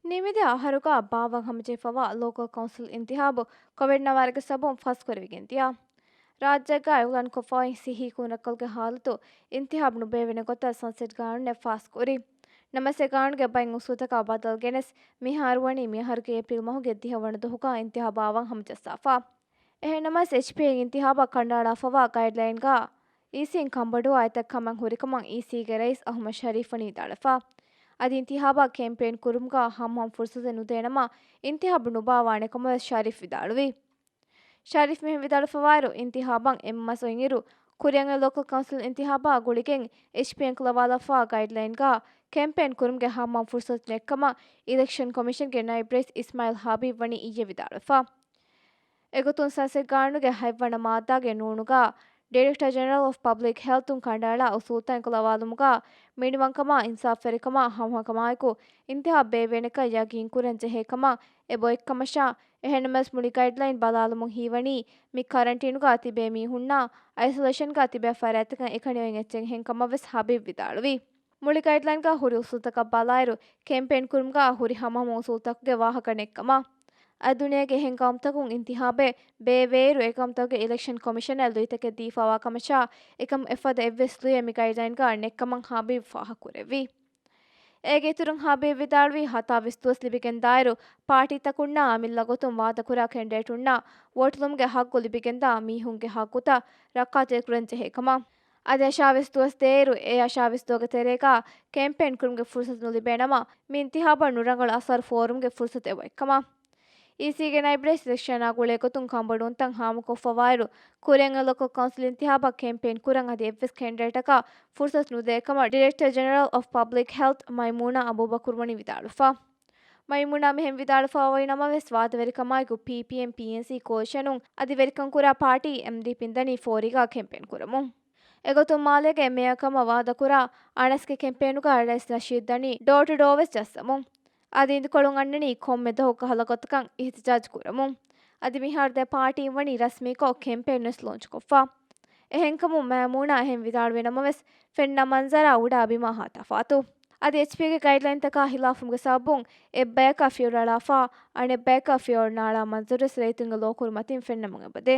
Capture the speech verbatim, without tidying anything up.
ނިމިދިޔަ އަހަރުގަ ބާވަން ހަމަޖެހިފަވާ ލޯކަލް ކައުންސިލް އިންތިހާބު ކޮވިޑް ނަވާރަގެ ސަބަބުން ފަސްކުރެވިގެން ދިޔަ. ރާއްޖޭގަ އިއުލާންކޮށްފައި ސިއްހީ ކުންރައްކަލުގެ ހާލަތު އިންތިހާބު ނުބޭވޭނެ ގޮތަށް ސަންސެޓް ގާނޫނެއް ފާސްކުރި. ނަމަވެސް އެ ގާނޫނުގެ ބައެއް އުސޫލުތަކާ ބަދަލު ގެނެސް މިހާރު ވަނީ މިއަހަރުގެ އޭޕްރީލް މަހުގެ ދިހަ ވަނަ ދުވަހުގަ އިންތިހާބު ބާވަން ހަމަޖައްސާފަ. އެހެންނަމަވެސް، އެޗްޕީއޭ އިންތިހާބަށް ކަނޑައަޅާފައިވާ ގައިޑްލައިންގަ އީސީން ކަންބޮޑުވާ އެތައް ކަމެއް ހުރިކަމަށް އީސީގެ ރައީސް އަހުމަދު ޝަރީފް ވަނީ ވިދާޅުވެފަ. އަދި އިންތިހާބަށް ކެމްޕޭން ކުރުމުގަ ހަމަހަމަ ފުރުސަތެއް ނުދޭނަމަ، އިންތިހާބު ނުބާވާނެ ކަމަށް ވެސް ޝަރީފް ވިދާޅުވި. ޝަރީފް މިހެން ވިދާޅުވެފައިވާއިރު، އިންތިހާބަށް އެއްމަސް އޮތްއިރު، ކުރިއަށް އޮތް ލޯކަލް ކައުންސިލް އިންތިހާބާ ގުޅިގެން އެޗްޕީއޭން އަންގަވާލަފާ ގައިޑްލައިންގަ ކެމްޕޭން ކުރުމުގެ ހަމަހަމަ ފުރުސަތު ނެތްކަމަށް އިލެކްޝަން ކޮމިޝަންގެ ނައިބް ރައީސް އިސްމާއިލް ހަބީބް ވަނީ އިއްޔެ ވިދާޅުވެފަ. އެގޮތުން ސަންސެޓް ގާނޫނުގެ ހަތްވަނަ މާއްދާގެ ނޫނުގަ ޑިރެކްޓަރ ޖެނެރަލް އޮފް ޕަބްލިކް ހެލްތުން ކަނޑައަޅާ އުސޫލުތައް އަންގަވާލުމުގަ މިނިވަންކަމާ، އިންސާފުވެރިކަމާ، ހަމަހަމަކަމާއެކު އިންތިހާބު ބޭއްވޭނެކަން ޔަގީންކުރަން ޖެހޭ ކަމަށް އެބަ އޮތްކަމަށާ، އެހެންނަމަވެސް މުޅި ގައިޑްލައިން ބަލާލުމުން ހީވަނީ މި ކަރަންޓީނުގަ ތިބޭ މީހުންނާ އައިސޮލޭޝަންގަ ތިބޭ ފަރާތްތަކަށް އެކަނި އޮތް އެއްޗެއް ހެން ކަމަށް ވެސް ހަބީބް ވިދާޅުވި. މުޅި ގައިޑްލައިންގަ ހުރި އުސޫލުތަކަށް ބަލާއިރު، ކެމްޕޭން ކުރުމުގަ ހުރި ހަމަހަމަ އުސޫލުތަކުގެ ވާހަކަ ނެތްކަމަށް، އަދި ދުނިޔޭގެ އެހެން ގައުމުތަކުން އިންތިހާބެއް ބޭއްވޭއިރު، އެ ގައުމުތަކުގެ އިލެކްޝަން ކޮމިޝަނަށް ލުއިތަކެއް ދީފައިވާ ކަމަށާ، އެކަމަށް އެފަދަ އެއްވެސް ލުއިއެއް މި ގައިޑްލައިންގަ ނެތްކަމަށް ހަބީބް ފާހަގަކުރެއްވި. އޭގެ އިތުރުން ހަބީބް ވިދާޅުވީ، ހަތާވީސް ދުވަސް ލިބިގެންދާއިރު، ޕާޓީތަކުންނާ އަމިއްލަ ގޮތުން ވާދަކުރާ ކެންޑިޑޭޓުންނާ ވޯޓުލުމުގެ ހައްގު ލިބިގެންދާ މީހުންގެ ހައްގުތައް ރައްކާތެރިކުރަން ޖެހޭ ކަމަށް. އަދި އަށާވީސް ދުވަސް ދޭއިރު، އެ އަށާވީސް ދުވަހުގެ ތެރޭގަ ކެމްޕޭން ކުރުމުގެ ފުރުސަތު ނުލިބޭނަމަ، މި އިންތިހާބަށް ނުރަނގަޅު އަސަރު ފޯރުމުގެ ފުރުސަތު އެބައޮތްކަމަށް. އީސީގެ ނައިބް ރައީސް އިލެކްޝަނާ ގުޅޭގޮތުން ކަންބޮޑުވުންތައް ހާމަކޮށްފައިވާއިރު، ކުރިއަށް އޮތް ލޯކަލް ކައުންސިލް އިންތިހާބަށް ކެމްޕޭން ކުރަން އަދި އެއްވެސް ކެންޑިޑޭޓަކަށް ފުރުސަތު ނުދޭ ކަމަށް ޑިރެކްޓަރ ޖެނެރަލް އޮފް ޕަބްލިކް ހެލްތް މައިމޫނާ އަބޫބަކުރު ވަނީ ވިދާޅުވެފަ. މައިމޫނާ މިހެން ވިދާޅުވެފައިވީ ނަމަވެސް، ވާދަވެރިކަމާއެކު ޕީޕީއެމް، ޕީއެންސީ ކޯލިޝަނުން އަދި ވެރިކަން ކުރާ ޕާޓީ އެމްޑީޕީން ދަނީ ފޯރީގަ ކެމްޕޭން ކުރަމުން. އެގޮތުން މާލޭގެ މޭޔަރ ކަމަށް ވާދަކުރާ އަނަސްގެ ކެމްޕޭނުގަ ރައީސް ނަޝީދު ދަނީ ޑޯ ޓު ޑޯ ވެސް ޖައްސަމުން. އަދި އިނދުކޮޅުން އަންނަނީ ކޮންމެ ދުވަހަކު ކަހަލަ ގޮތަކަށް އިހްތިޖާޖް ކުރަމުން. އަދި މިހާރު ދެ ޕާޓީން ވަނީ ރަސްމީކޮށް ކެމްޕޭން ވެސް ލޯންޗްކޮށްފަ. އެހެންކަމުން މައިމޫނާ އެހެން ވިދާޅުވި ނަމަވެސް، ފެންނަ މަންޒަރާ އުޑާ ބިމާ ހާ ތަފާތު. އަދި އެޗްޕީގެ ގައިޑްލައިންތަކާ ހިލާފުވުމުގެ ސަބަބުން އެއްބަޔަކަށް ފިޔަވަޅު އަޅާފަ، އަނެއްބަޔަކަށް ފިޔަވަޅު ނާޅާ މަންޒަރުވެސް ރައްޔިތުންގެ ލޯކުރި މަތިން ފެންނަމުން އެބަދޭ.